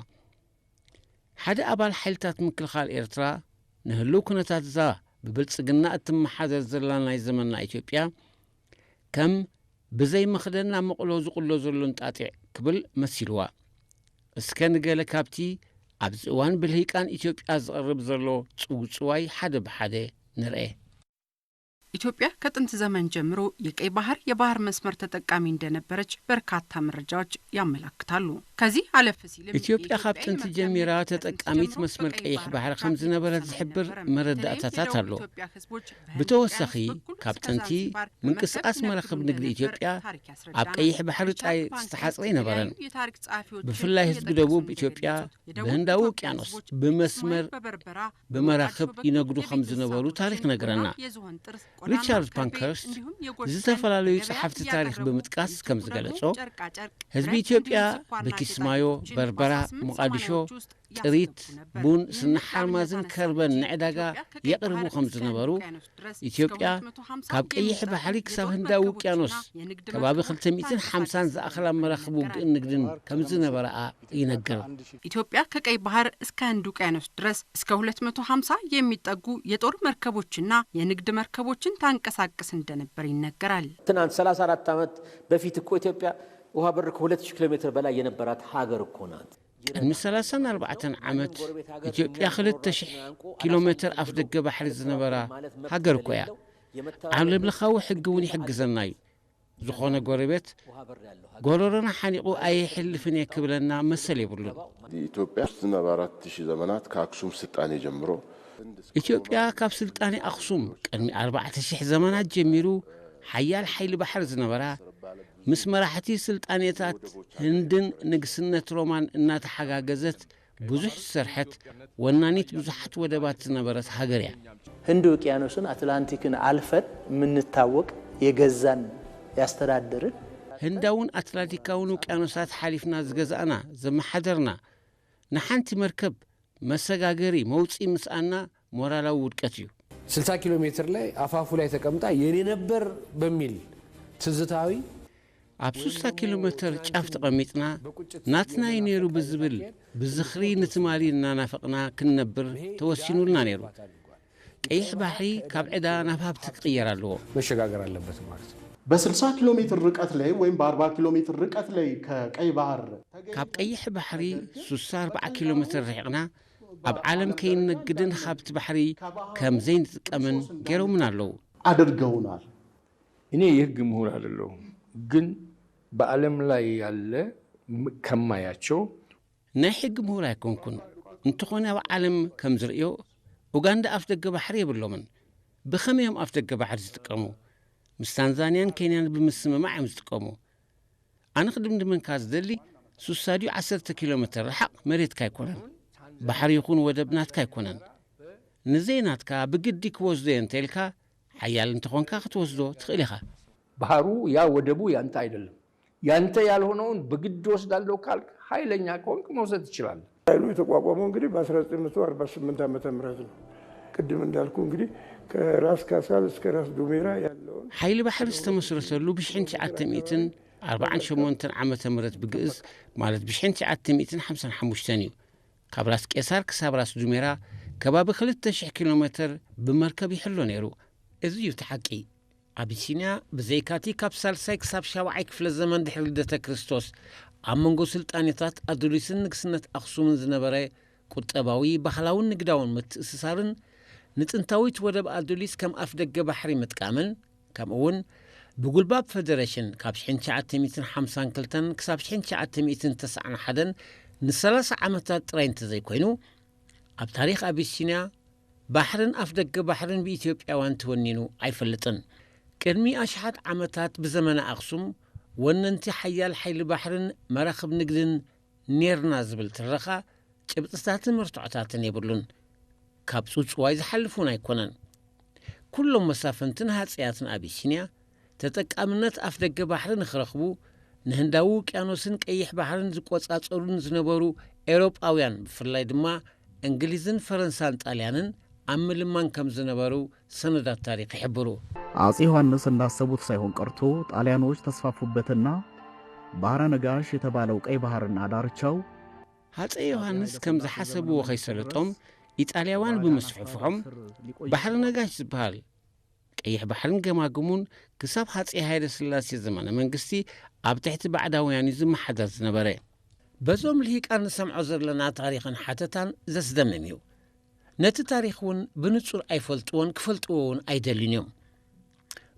ሓደ ኣባል ሓይልታት ምክልኻል ኤርትራ ንህልው ኩነታት እዛ ብብልጽግና እትመሓደር ዘላ ናይ ዘመንና ኢትዮጵያ ከም ብዘይ መኽደን ናብ መቕሎ ዝቕሎ ዘሎ እንጣጢዕ ክብል መሲልዋ። እስከ ንገለ ካብቲ ኣብዚ እዋን ብልሂቃን ኢትዮጵያ ዝቐርብ ዘሎ ጽውጽዋይ ሓደ ብሓደ ንርኤ። ኢትዮጵያ ከጥንት ዘመን ጀምሮ የቀይ ባህር የባህር መስመር ተጠቃሚ እንደነበረች በርካታ መረጃዎች ያመላክታሉ። ከዚህ አለፍ ሲልም ኢትዮጵያ ካብ ጥንቲ ጀሚራ ተጠቃሚት መስመር ቀይሕ ባህር ከም ዝነበረት ዝሕብር መረዳእታታት ኣሎ። ብተወሳኺ ካብ ጥንቲ ምንቅስቃስ መራኽብ ንግዲ ኢትዮጵያ ኣብ ቀይሕ ባሕሪ ጥራይ ዝተሓጽረ ኣይነበረን። ብፍላይ ህዝቢ ደቡብ ኢትዮጵያ ብህንዳዊ ውቅያኖስ ብመስመር ብመራኽብ ይነግዱ ከም ዝነበሩ ታሪኽ ነግረና። ሪቻርድ ፓንከርስት ዝተፈላለዩ ጸሓፍቲ ታሪኽ ብምጥቃስ ከም ዝገለጾ፣ ህዝቢ ኢትዮጵያ ብኪስማዮ፣ በርበራ፣ ሞቓዲሾ፣ ጥሪት፣ ቡን፣ ስኒ ሓርማዝን ከርበን ንዕዳጋ የቕርቡ ከም ዝነበሩ፣ ኢትዮጵያ ካብ ቀይሕ ባሕሪ ክሳብ ህንዳዊ ውቅያኖስ ከባቢ ክልተ ሚእትን ሓምሳን ዝኣኽላ መራኽብ ውግእን ንግድን ከም ዝነበረኣ ይነግር። ኢትዮጵያ ከቀይ ባህር እስከ ህንድ ውቅያኖስ ድረስ እስከ ሁለት መቶ ሃምሳ የሚጠጉ የጦር መርከቦችና የንግድ መርከቦችን ታንቀሳቅስ እንደነበር ይነገራል። ትናንት ሠላሳ አራት ዓመት በፊት እኮ ኢትዮጵያ ውሃ በር ከሁለት ሺህ ኪሎ ሜትር በላይ የነበራት ሀገር እኮ ናት። ቅድሚ ሰላሳን ኣርባዕተን ዓመት ኢትዮጵያ ክልተ ሽሕ ኪሎ ሜትር ኣፍደገ ባሕሪ ዝነበራ ሃገር እኮ እያ። ዓለምለኻዊ ሕጊ እውን ይሕግዘና እዩ። ዝኾነ ጎረቤት ጎረሮና ሓኒቑ ኣየሕልፍን እየ ክብለና መሰል የብሉን። ኢትዮጵያ ዝነበረ ኣራት ሺህ ዘመናት ከአክሱም ስልጣኔ ጀምሮ ኢትዮጵያ ካብ ስልጣኔ ኣኽሱም ቅድሚ ኣርባዕተ ሽሕ ዘመናት ጀሚሩ ሓያል ሓይሊ ባሕሪ ዝነበራ፣ ምስ መራሕቲ ስልጣኔታት ህንድን ንግስነት ሮማን እናተሓጋገዘት ብዙሕ ዝሰርሐት፣ ወናኒት ብዙሓት ወደባት ዝነበረት ሃገር እያ። ህንዲ ውቅያኖስን ኣትላንቲክን ኣልፈን የምንታወቅ የገዛን ያስተዳደርን። ህንዳውን ኣትላንቲካውን ውቅያኖሳት ሓሊፍና ዝገዛእና፣ ዘመሓደርና፣ ንሓንቲ መርከብ መሰጋገሪ መውፅኢ ምስኣና ሞራላዊ ውድቀት እዩ። ስልሳ ኪሎ ሜትር ላይ አፋፉ ላይ ተቀምጣ የኔ ነበር በሚል ትዝታዊ ኣብ ሱሳ ኪሎ ሜትር ጫፍ ተቐሚጥና ናትና እዩ ነይሩ ብዝብል ብዝኽሪ ንትማሊ እናናፈቕና ክንነብር ተወሲኑልና ነይሩ። ቀይሕ ባሕሪ ካብ ዕዳ ናብ ሃብቲ ክቕየር ኣለዎ። መሸጋገር ኣለበት ማለት ነው። በስልሳ ኪሎ ሜትር ርቀት ላይ ወይም በአርባ ኪሎ ሜትር ርቀት ላይ ከቀይ ባህር ካብ ቀይሕ ባሕሪ ሱሳ ኣርባዓ ኪሎ ሜትር ርሒቕና ኣብ ዓለም ከይንነግድን ሃብቲ ባሕሪ ከም ዘይንጥቀምን ገይሮምና ኣለዉ። ኣድርገውናል። እኔ የህግ ምሁር አይደለሁም፣ ግን በዓለም ላይ ያለ ከማያቸው ናይ ሕጊ ምሁር ኣይኮንኩን፣ እንተኾነ ኣብ ዓለም ከም ዝርእዮ ኡጋንዳ ኣፍደገ ባሕሪ የብሎምን። ብኸመይ እዮም ኣፍደገ ባሕሪ ዝጥቀሙ? ምስ ታንዛንያን ኬንያን ብምስምማዕ እዮም ዝጥቀሙ። ኣነ ክድምድመንካ ዝደሊ ሱሳ ድዩ ዓሰርተ ኪሎ ሜትር ርሓቕ መሬትካ ኣይኮነን፣ ባሕሪ ይኹን ወደብ ናትካ ኣይኮነን። ንዘይ ናትካ ብግዲ ክወስዶ እየ እንተኢልካ ሓያል እንተኾንካ ክትወስዶ ትኽእል ኢኻ። ባህሩ ያ ወደቡ ያንተ አይደለም። ያንተ ያልሆነውን በግድ ወስዳለሁ ካልክ ኃይለኛ ከሆንክ መውሰድ ትችላለህ። ኃይሉ የተቋቋመው እንግዲህ በ1948 ዓመተ ምህረት ነው። ቅድም እንዳልኩ እንግዲህ ከራስ ካሳል እስከ ራስ ዱሜራ ያለውን ሓይሊ ባሕሪ ዝተመስረተሉ ብሽሕን ትሽዓተ ሚእትን ኣርባዓን ሸሞንተን ዓመተ ምህረት ብግእዝ ማለት ብሽሕን ትሽዓተ ሚእትን ሓምሳን ሓሙሽተን እዩ። ካብ ራስ ቄሳር ክሳብ ራስ ዱሜራ ከባቢ ክልተ ሽሕ ኪሎ ሜትር ብመርከብ ይሕሎ ነይሩ። እዚ እዩ እቲ ሓቂ። ኣቢሲንያ ብዘይካቲ ካብ ሳልሳይ ክሳብ ሻብዓይ ክፍለ ዘመን ድሕሪ ልደተ ክርስቶስ ኣብ መንጎ ስልጣኔታት ኣዱሊስን ንግስነት ኣኽሱምን ዝነበረ ቁጠባዊ፣ ባህላውን ንግዳውን ምትእስሳርን ንጥንታዊት ወደብ ኣዱሊስ ከም ኣፍ ደገ ባሕሪ ምጥቃምን ከምኡ እውን ብጉልባብ ፈደረሽን ካብ ሽሕን ትሽዓተ ሚእትን ሓምሳን ክልተን ክሳብ ሽሕን ትሽዓተ ሚእትን ተስዓን ሓደን ንሰላሳ ዓመታት ጥራይ እንተዘይኮይኑ ኣብ ታሪኽ ኣቢሲንያ ባሕርን ኣፍ ደገ ባሕርን ብኢትዮጵያውያን ተወኒኑ ኣይፈልጥን። ቅድሚ ኣሽሓት ዓመታት ብዘመነ ኣኽሱም ወነንቲ ሓያል ሓይሊ ባሕርን መራኽብ ንግድን ኔርና ዝብል ትረኻ ጭብጥታትን መርትዖታትን የብሉን። ካብ ጽውጽዋይ ዝሓልፍ እውን ኣይኮነን። ኩሎም መሳፍንትን ሃጸያትን ኣቢሲንያ ተጠቃምነት ኣፍ ደገ ባሕሪ ንኽረኽቡ ንህንዳዊ ውቅያኖስን ቀይሕ ባሕርን ዝቆጻጸሩን ዝነበሩ ኤውሮጳውያን ብፍላይ ድማ እንግሊዝን ፈረንሳን ጣልያንን ኣብ ምልማን ከም ዝነበሩ ሰነዳት ታሪኽ ይሕብሩ። አጼ ዮሐንስ እንዳሰቡት ሳይሆን ቀርቶ ጣሊያኖች ተስፋፉበትና ባህረ ነጋሽ የተባለው ቀይ ባህርና ዳርቻው ሃፀይ ዮሃንስ ከም ዝሓሰብዎ ከይሰለጦም ኢጣልያውያን ብምስፍሕፍሖም ባሕሪ ነጋሽ ዝበሃል ቀይሕ ባሕርን ገማግሙን ክሳብ ሃፀይ ሃይለ ስላሴ ዘመነ መንግስቲ ኣብ ትሕቲ ባዕዳውያን እዩ ዝመሓደር ዝነበረ። በዞም ልሂቃን ንሰምዖ ዘለና ታሪኽን ሓተታን ዘስደምም እዩ። ነቲ ታሪኽ እውን ብንጹር ኣይፈልጥዎን ክፈልጥዎ እውን ኣይደልን እዮም።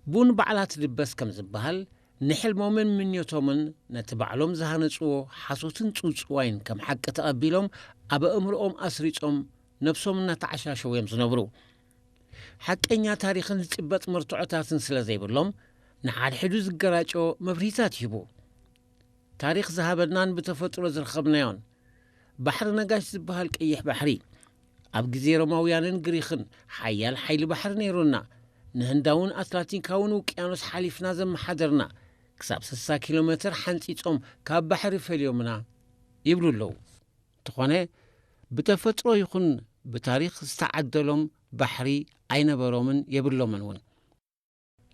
ቡን ባዕላ ትድበስ ከም ዝበሃል ንሕልሞምን ምንዮቶምን ነቲ ባዕሎም ዝሃነጽዎ ሓሶትን ጽውጽዋይን ከም ሓቂ ተቐቢሎም ኣብ ኣእምሮኦም ኣስሪጾም ነብሶም እናተዓሻሸው እዮም ዝነብሩ። ሓቀኛ ታሪኽን ዝጭበጥ መርትዖታትን ስለ ዘይብሎም ንሓድሕዱ ዝገራጮ መብርሂታት ይህቡ። ታሪኽ ዝሃበናን ብተፈጥሮ ዝረኸብናዮን ባሕሪ ነጋሽ ዝበሃል ቀይሕ ባሕሪ ኣብ ግዜ ሮማውያንን ግሪኽን ሓያል ሓይሊ ባሕሪ ነይሩና። ንህንዳውን ኣትላንቲካውን ውቅያኖስ ሓሊፍና ዘመሓደርና ክሳብ ስሳ ኪሎ ሜትር ሓንጺጾም ካብ ባሕሪ ፈልዮምና ይብሉ ኣለዉ። እንተኾነ ብተፈጥሮ ይኹን ብታሪኽ ዝተዓደሎም ባሕሪ ኣይነበሮምን የብሎምን እውን።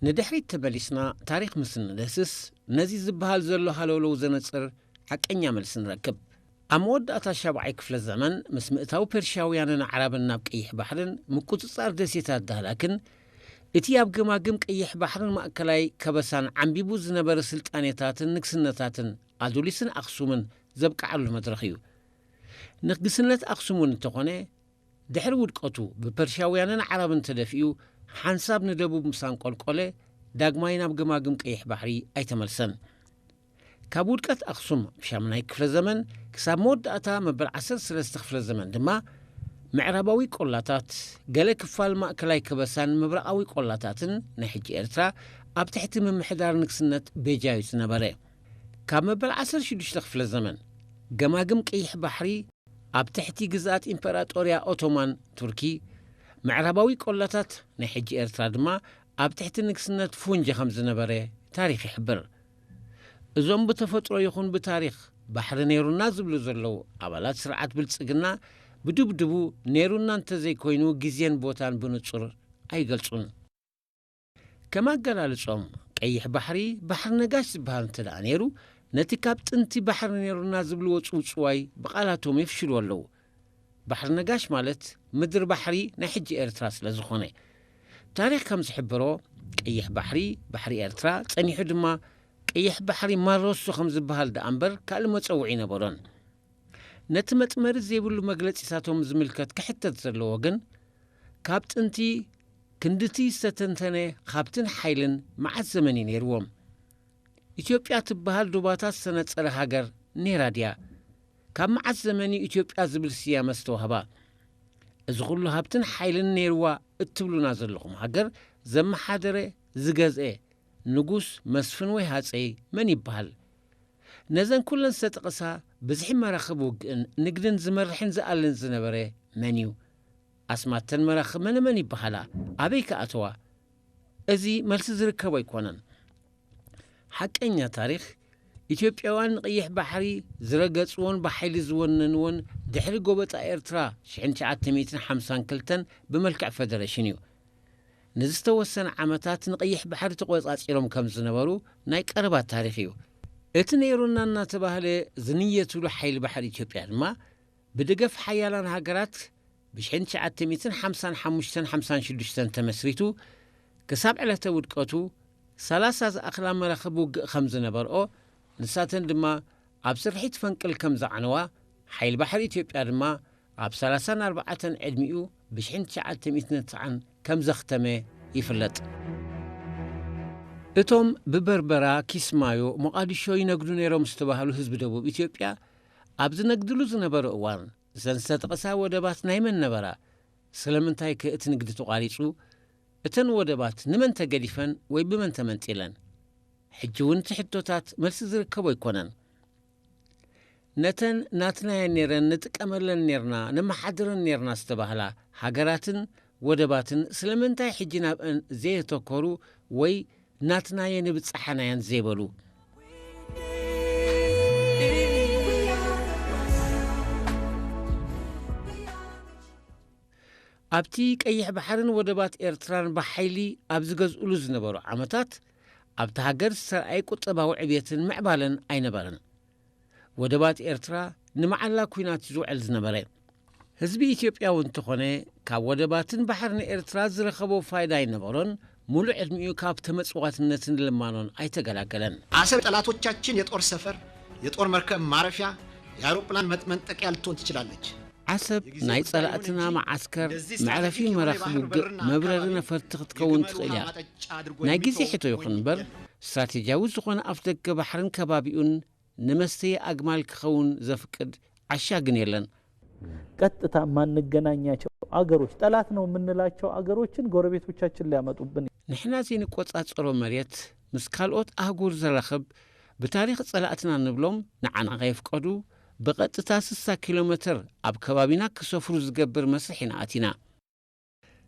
ንድሕሪት ተመሊስና ታሪኽ ምስ ንደስስ ነዚ ዝበሃል ዘሎ ሃለውለው ዘነጽር ሓቀኛ መልሲ ንረክብ። ኣብ መወዳእታ ሻብዓይ ክፍለ ዘመን ምስ ምእታው ፐርሽያውያንን ኣዕራብን ናብ ቀይሕ ባሕርን ምቁጽጻር ደሴታት ዳህላክን እቲ ኣብ ገማግም ቀይሕ ባሕርን ማእከላይ ከበሳን ዓምቢቡ ዝነበረ ስልጣኔታትን ንግስነታትን ኣዱሊስን ኣኽሱምን ዘብቅዓሉ መድረኽ እዩ። ንግስነት ኣኽሱም እውን እንተኾነ ድሕሪ ውድቀቱ ብፐርሽያውያንን ዓረብን ተደፊኡ ሓንሳብ ንደቡብ ምስ ኣንቆልቆለ ዳግማይ ናብ ገማግም ቀይሕ ባሕሪ ኣይተመልሰን። ካብ ውድቀት ኣኽሱም ኣብ ሻምናይ ክፍለ ዘመን ክሳብ መወዳእታ መበል ዓሰርተ ሰለስተ ክፍለ ዘመን ድማ ምዕራባዊ ቆላታት፣ ገለ ክፋል ማእከላይ ከበሳን ምብራቓዊ ቆላታትን ናይ ሕጂ ኤርትራ ኣብ ትሕቲ ምምሕዳር ንግስነት ቤጃ እዩ ዝነበረ። ካብ መበል ዓሰርተ ሽዱሽተ ክፍለ ዘመን ገማግም ቀይሕ ባሕሪ ኣብ ትሕቲ ግዝኣት ኢምፐራጦርያ ኦቶማን ቱርኪ፣ ምዕራባዊ ቆላታት ናይ ሕጂ ኤርትራ ድማ ኣብ ትሕቲ ንግስነት ፉንጀ ከም ዝነበረ ታሪኽ ይሕብር። እዞም ብተፈጥሮ ይኹን ብታሪኽ ባሕሪ ነይሩና ዝብሉ ዘለዉ ኣባላት ስርዓት ብልጽግና ብድብድቡ ነይሩና እንተዘይኮይኑ ግዜን ቦታን ብንጹር ኣይገልጹን። ከም ኣገላልጾም ቀይሕ ባሕሪ ባሕሪ ነጋሽ ዝበሃል እንተ ደኣ ነይሩ ነቲ ካብ ጥንቲ ባሕሪ ነይሩና ዝብልዎ ጽውጽዋይ ብቓላቶም የፍሽልዎ ኣለዉ። ባሕሪ ነጋሽ ማለት ምድሪ ባሕሪ ናይ ሕጂ ኤርትራ ስለ ዝኾነ። ታሪኽ ከም ዝሕብሮ ቀይሕ ባሕሪ ባሕሪ ኤርትራ ጸኒሑ ድማ ቀይሕ ባሕሪ ማሮሶ ከም ዝበሃል ደኣ እምበር ካልእ መጸውዒ ነበሮን። ነቲ መጥመሪ ዘይብሉ መግለጺታቶም ዝምልከት ክሕተት ዘለዎ ግን ካብ ጥንቲ ክንድቲ ዝተተንተነ ሃብትን ሓይልን መዓስ ዘመን እዩ ነይርዎም? ኢትዮጵያ ትበሃል ዱባታት ዝተነጸረ ሃገር ነይራ ድያ? ካብ መዓስ ዘመን እዩ ኢትዮጵያ ዝብል ስያመ ዝተዋህባ? እዚ ኩሉ ሃብትን ሓይልን ነይርዋ እትብሉና ዘለኹም ሃገር ዘመሓደረ ዝገዝአ ንጉስ መስፍን ወይ ሃጸይ መን ይበሃል? ነዘን ኩለን ዝተጠቐሳ ብዝሒ መራኽብ ውግእን ንግድን ዝመርሕን ዝኣልን ዝነበረ መን እዩ? ኣስማተን መራኽብ መነ መን ይበሃላ? ኣበይ ከኣተዋ? እዚ መልሲ ዝርከቦ ኣይኮነን። ሓቀኛ ታሪኽ ኢትዮጵያውያን ንቐይሕ ባሕሪ ዝረገጽዎን ብሓይሊ ዝወነንዎን ድሕሪ ጎበጣ ኤርትራ ሽሕን ትሽዓተ ሚእትን ሓምሳን ክልተን ብመልክዕ ፈደረሽን እዩ። ንዝተወሰነ ዓመታት ንቐይሕ ባሕሪ ተቖጻጺሮም ከም ዝነበሩ ናይ ቀረባ ታሪኽ እዩ። እቲ ነይሩና እናተባህለ ዝንየትሉ ሓይሊ ባሕሪ ኢትዮጵያ ድማ ብደገፍ ሓያላን ሃገራት ብሽሕን ትሽዓተ ሚእትን ሓምሳን ሓሙሽተን ሓምሳን ሽዱሽተን ተመስሪቱ ክሳብ ዕለተ ውድቀቱ ሰላሳ ዝኣኽላ መራኽብ ውግእ ከም ዝነበርኦ፣ ንሳተን ድማ ኣብ ስርሒት ፈንቅል ከም ዝዓነዋ፣ ሓይል ባሕሪ ኢትዮጵያ ድማ ኣብ ሰላሳን ኣርባዕተን ዕድሚኡ ብሽሕን ትሽዓተ ሚእትን ትስዓን ከም ዘኽተመ ይፍለጥ። እቶም ብበርበራ፣ ኪስማዮ፣ ሞቓዲሾ ይነግዱ ነይሮም ዝተባህሉ ህዝቢ ደቡብ ኢትዮጵያ ኣብ ዝነግድሉ ዝነበረ እዋን፣ እዘን ዝተጠቕሳ ወደባት ናይ መን ነበራ? ስለምንታይ ከ እቲ ንግዲ ተቋሪጹ? እተን ወደባት ንመን ተገዲፈን ወይ ብመን ተመንጢለን? ሕጂ እውን እቲ ሕቶታት መልሲ ዝርከቦ ኣይኮነን። ነተን ናትናየን ነይረን ንጥቀመለን ነይርና፣ ነመሓድረን ነይርና ዝተባህላ ሃገራትን ወደባትን ስለምንታይ ሕጂ ናብአን ዘየተኮሩ ወይ ናትናየን ይብጽሓናየን ዘይበሉ? ኣብቲ ቀይሕ ባሕርን ወደባት ኤርትራን ብሓይሊ ኣብ ዝገዝኡሉ ዝነበሩ ዓመታት፣ ኣብቲ ሃገር ዝተርኣየ ቁጠባዊ ዕብየትን ምዕባለን ኣይነበረን። ወደባት ኤርትራ ንመዓላ ኲናት እዩ ዝውዕል ዝነበረ። ህዝቢ ኢትዮጵያ እውን እንተኾነ፣ ካብ ወደባትን ባሕርን ኤርትራ ዝረኸቦ ፋይዳ ኣይነበሮን። ሙሉእ ዕድሚኡ ካብ ተመጽዋትነትን ልማኖን ኣይተገላገለን። አሰብ ጠላቶቻችን የጦር ሰፈር፣ የጦር መርከብ ማረፊያ፣ የአውሮፕላን መጥ-፣ መንጠቂያ ልትሆን ትችላለች። ዓሰብ ናይ ጸላእትና መዓስከር፣ መዕረፊ መራኽብ ውግእ፣ መብረሪ ነፈርቲ ክትከውን ትኽእል እያ። ናይ ግዜ ሕቶ ይኹን እምበር፣ ስትራቴጂያዊ ዝኾነ ኣፍደገ ባሕርን ከባቢኡን ንመስተዪ ኣግማል ክኸውን ዘፍቅድ ዓሻ ግን የለን። ቀጥታ የማንገናኛቸው አገሮች፣ ጠላት ነው የምንላቸው አገሮችን ጎረቤቶቻችን ሊያመጡብን። ንሕና ዘይንቆጻጸሮ መሬት ምስ ካልኦት ኣህጉር ዘራኽብ፣ ብታሪኽ ጸላእትና ንብሎም ንዓና ከየፍቀዱ ብቐጥታ ስሳ ኪሎ ሜትር ኣብ ከባቢና ክሰፍሩ ዝገብር መስርሕ ኢና ኣቲና።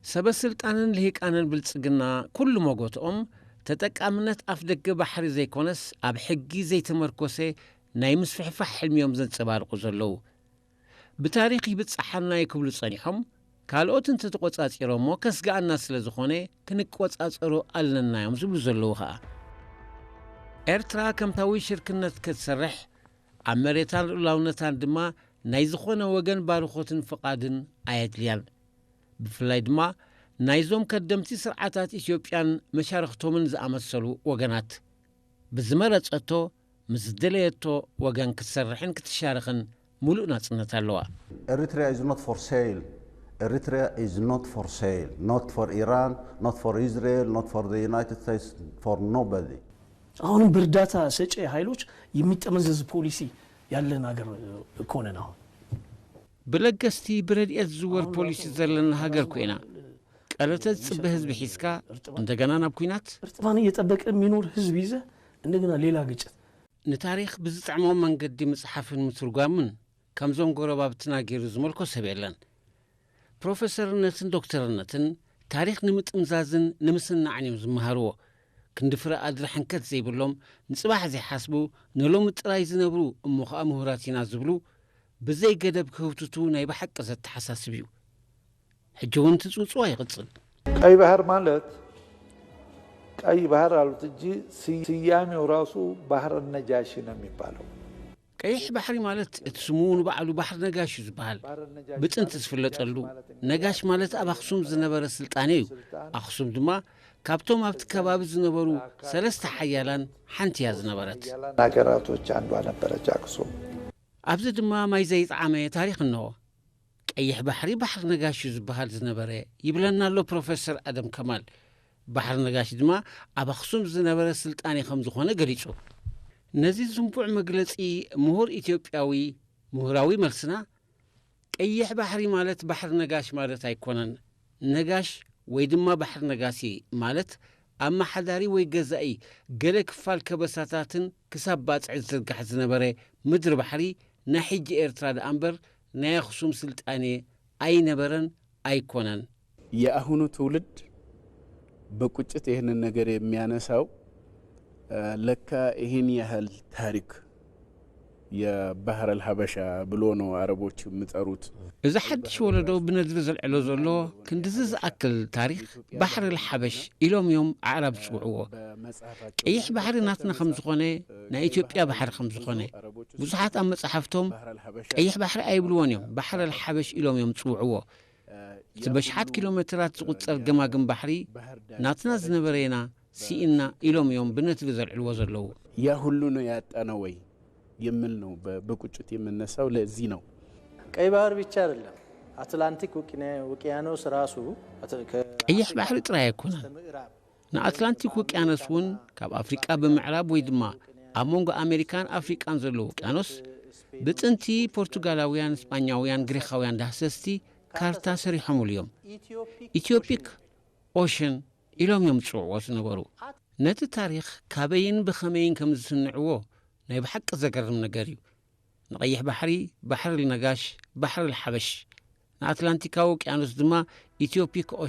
ሰበ ስልጣንን ልሂቃንን ብልጽግና ኩሉ መጎትኦም ተጠቃምነት ኣፍደገ ባሕሪ ዘይኮነስ ኣብ ሕጊ ዘይተመርኮሰ ናይ ምስፍሕፋሕ ሕልሚዮም ዘንጸባርቑ ዘለዉ። ብታሪኽ ይብጽሓና እዩ ክብሉ ጸኒሖም፣ ካልኦት እንተተቖጻጺሮሞ ከስግኣና ስለ ዝኾነ ክንቆጻጸሮ ኣለናዮም ዝብሉ ዘለዉ ኸኣ። ኤርትራ ከምታዊ ሽርክነት ክትሰርሕ፣ ኣብ መሬታን ልኡላውነታን ድማ ናይ ዝኾነ ወገን ባርኾትን ፍቓድን ኣየድልያን። ብፍላይ ድማ ናይዞም ከደምቲ ስርዓታት ኢትዮጵያን መሻርኽቶምን ዝኣመሰሉ ወገናት። ብዝመረጸቶ፣ ምስ ዝደለየቶ ወገን ክትሰርሕን ክትሻረኽን ሙሉእ ናጽነት ኣለዋ። Eritrea is not for sale. Eritrea is not for sale. Not for Iran, not for Israel, not for the United States, for nobody. አሁንም በእርዳታ ሰጪ ኃይሎች የሚጠመዘዝ ፖሊሲ ያለን ሀገር እኮ ነን። አሁን ብለገስቲ ብረድኤት ዝዝወር ፖሊሲ ዘለና ሃገር ኮይና፣ ቀለተ ዝጽበ ህዝቢ ሒዝካ እንደገና ናብ ኲናት? እርጥማን እየጠበቀ የሚኖር ህዝብ ይዘ እንደገና ሌላ ግጭት። ንታሪኽ ብዝጥዕሞም መንገዲ ምጽሓፍን ምትርጓምን ከምዞም ጎረባብትና ገይሩ ዝመልኮ ሰብ የለን። ፕሮፌሰርነትን ዶክተርነትን ታሪኽ ንምጥምዛዝን ንምስናዕን እዮም ዝመሃርዎ። ክንዲ ፍረ ኣድሪ ሕንከት ዘይብሎም፣ ንጽባሕ ዘይሓስቡ፣ ንሎሚ ጥራይ ዝነብሩ እሞ ኸኣ ምሁራት ኢና ዝብሉ፣ ብዘይ ገደብ ክህውትቱ ናይ ብሓቂ ዘተሓሳስብ እዩ። ሕጂ እውን እቲ ጽውጽዋ ይቕጽል። ቀይ ባህር ማለት ቀይ ባህር አሉት እንጂ ስያሜው ራሱ ባህር ነጃሺ ነው የሚባለው። ቀይሕ ባሕሪ ማለት እቲ ስሙ ንባዕሉ ባሕሪ ነጋሽ እዩ ዝበሃል። ብጥንቲ ዝፍለጠሉ፣ ነጋሽ ማለት ኣብ ኣኽሱም ዝነበረ ስልጣኔ እዩ። ኣኽሱም ድማ ካብቶም ኣብቲ ከባቢ ዝነበሩ ሰለስተ ሓያላን ሓንቲ እያ ዝነበረት። ነገራቶች አንዷ ነበረች አክሱም። ኣብዚ ድማ ማይ ዘይጠዓመ ታሪኽ እንሆ። ቀይሕ ባሕሪ ባሕሪ ነጋሽ እዩ ዝበሃል ዝነበረ ይብለና ኣሎ ፕሮፌሰር ኣደም ከማል። ባሕሪ ነጋሽ ድማ ኣብ ኣኽሱም ዝነበረ ስልጣኔ ከም ዝኾነ ገሊጹ። ነዚ ዝንቡዕ መግለጺ ምሁር ኢትዮጵያዊ ምሁራዊ መልስና፣ ቀይሕ ባሕሪ ማለት ባሕሪ ነጋሽ ማለት ኣይኮነን። ነጋሽ ወይ ድማ ባሕሪ ነጋሲ ማለት ኣመሓዳሪ ወይ ገዛኢ ገለ ክፋል ከበሳታትን ክሳብ ባጽዕ ዝዝርጋሕ ዝነበረ ምድሪ ባሕሪ ናይ ሕጂ ኤርትራ ደኣ እምበር ናይ ኣኽሱም ስልጣኔ ኣይነበረን ኣይኮነን። የአሁኑ ትውልድ በቁጭት ይህንን ነገር የሚያነሳው ለካ ይህን ያህል ታሪክ የባህር አልሀበሻ ብሎ ነው አረቦች የሚጠሩት። እዚ ሓድሽ ወለዶ ብነድሪ ዘልዕሎ ዘሎ ክንድዚ ዝኣክል ታሪኽ ባሕሪ ልሓበሽ ኢሎም እዮም ኣዕራብ ዝጽውዕዎ። ቀይሕ ባሕሪ ናትና ከም ዝኾነ፣ ናይ ኢትዮጵያ ባሕሪ ከም ዝኾነ ብዙሓት ኣብ መጻሕፍቶም ቀይሕ ባሕሪ ኣይብልዎን እዮም፣ ባሕሪ ልሓበሽ ኢሎም እዮም ዝጽውዕዎ። እቲ በሽሓት ኪሎ ሜትራት ዝቑጸር ገማግም ባሕሪ ናትና ዝነበረ ኢና ስኢና ኢሎም እዮም ብነድሪ ዘልዕልዎ ዘለዉ። ያ ሁሉ ነው ያጣነው ወይ የሚል ነው በ- በቁጭት የምነሳው። ለዚህ ነው ቀይ ባህር ብቻ አይደለም፣ አትላንቲክ ውቅነ- ውቅያኖስ ራሱ አት- ከ- ቀይሕ ባሕሪ ጥራይ ኣይኮነን። ምዕራብ ንኣትላንቲክ ውቅያኖስ እውን ካብ ኣፍሪቃ ብምዕራብ ወይ ድማ ኣብ መንጎ ኣሜሪካን ኣፍሪቃን ዘሎ ውቅያኖስ ብጥንቲ ፖርቱጋላውያን፣ ስጳኛውያን፣ ግሪኻውያን ዳህሰስቲ ካርታ ሰሪሖምሉ እዮም። ኢትዮፒክ ኦሽን ኢሎም እዮም ዝጽውዕዎ ዝነበሩ። ነቲ ታሪኽ ካበይን ብኸመይን ከም ዝስንዕዎ ናይ ብሓቂ ዘገርም ነገር እዩ። ንቐይሕ ባሕሪ ባሕሪ ልነጋሽ፣ ባሕሪ ልሓበሽ፣ ንኣትላንቲካዊ ውቅያኖስ ድማ ኢትዮፒክ